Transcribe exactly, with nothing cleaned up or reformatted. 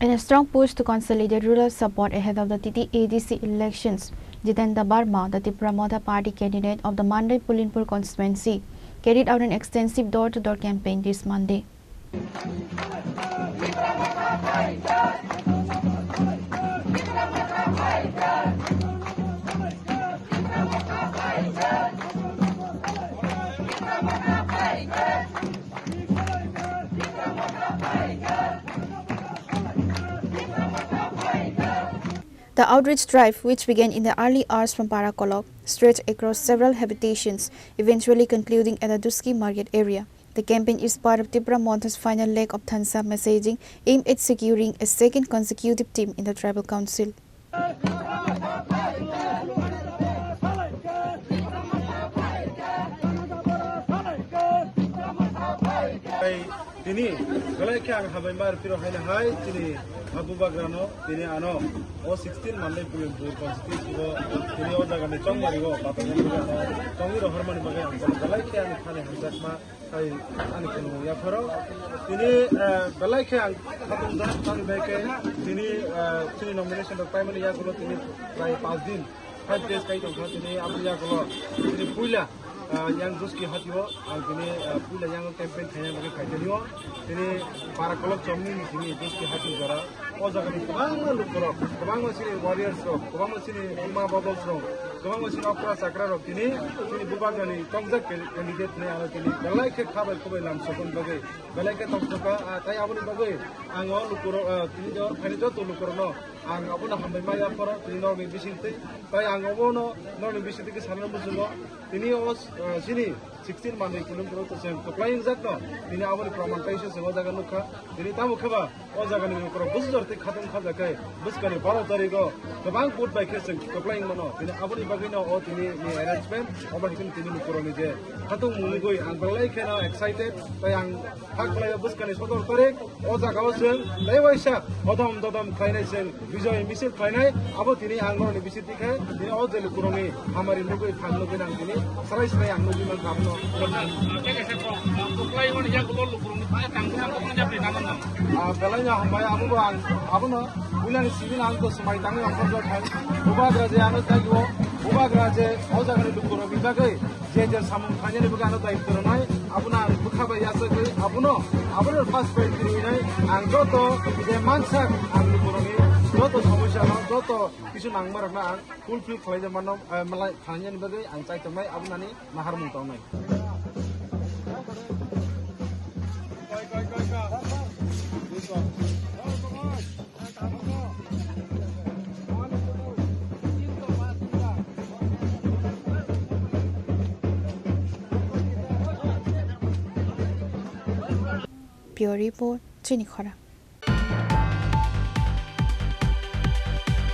In a strong push to consolidate rural support ahead of the T T A D C elections, Jitendra Barma, the Tipra Motha Party candidate of the Mandai Pulinpur constituency, carried out an extensive door-to-door campaign this Monday. The outreach drive, which began in the early hours from Parakolok, stretched across several habitations, eventually concluding at the Duski market area. The campaign is part of Tipra Motha's final leg of Thansa messaging, aimed at securing a second consecutive term in the tribal council. Tini belai khe ang hambai ma rw phiro haino hai chini ha bubagrano tini ano o sixteen Mandai Pulinpur constituency o tini o jaga ni chongmari o patang chongwi rohormani bagwi ang belai khe ani thani hamjakma. Hai, ani khulumung yapharo. Tini, eh, belai khe ang khatung jak, tang bai khe tini, eh, chini nomination rok paimani yagulo tini prai panch din, five days kai tongkha tini aboni yagulo. Tini puila, eh, yang Duski hatio, ang tini, eh, puila yang campaign khaina bagwi phaitani o. Tini Parakolok chomni ni tini Duski hati jora. O jaga ni kwbangma lukurok, kwbangma chini warriors rok, kwbangma chini buma bodol rok, kwbangma chini okra chakra rok tini chini bubagrani tongjak candidate hinwi ano tini belai khe kha bai khubai lam sokon bagwi belai khe tongthokha, ah, tai aboni bagwi ang o lukurok, ah, tini o phaini joto lukurokno ang abono hambai ma yaphoro tini norokni bisingtwi, tai ang obono norokni bisingtwi khe sanani muchungo tini o, ah, chini sixteen Mandai Pulinpur o to chwng kwplai wngjakno tini aboni proman kaisa chwng o jaga nukha. Tini tamo khe ba o jagani lukurok bwsajor tei khatung khajakhe bwskani baro tarigo kwbang vote bai khe chwng kwplai wngmano. Tini aboni bagwino o tini ni arrangement, obo hai khe tini lukurokni je khatung mungwi ang belai kheno excited, tei ang kha khlaio bwskani sodor tarik o jagao chwng tei waisa hodom dodom khlainai chwng. Bijoy misil khlainai, abo tini ang norokni bisingtwi khe, tini o je lukurokni hamari nugwi, phang nugwi nang tini, srai srai ang nugwi mankha abono. Ah, belai no hambai, abo bo ang, abono, builani civil ang to swmai tangwi ang khorjak khai. Bubagra je ano tagio, bubagra je o jagani lukurokni bagwi, je je samung khlainani bagwi ano daitw rwnai, abono ang bwkha bai yachagwi, abono, abono first priority rwinai, ang joto je mansak ang lukurokni joto somosya no, joto kisu nangmarokno ang fulfill khlai mano, eh, malai khlainani bagwi ang chai tongnai, aboni naharmung tongnai. Bureau Report, Chini Khorang.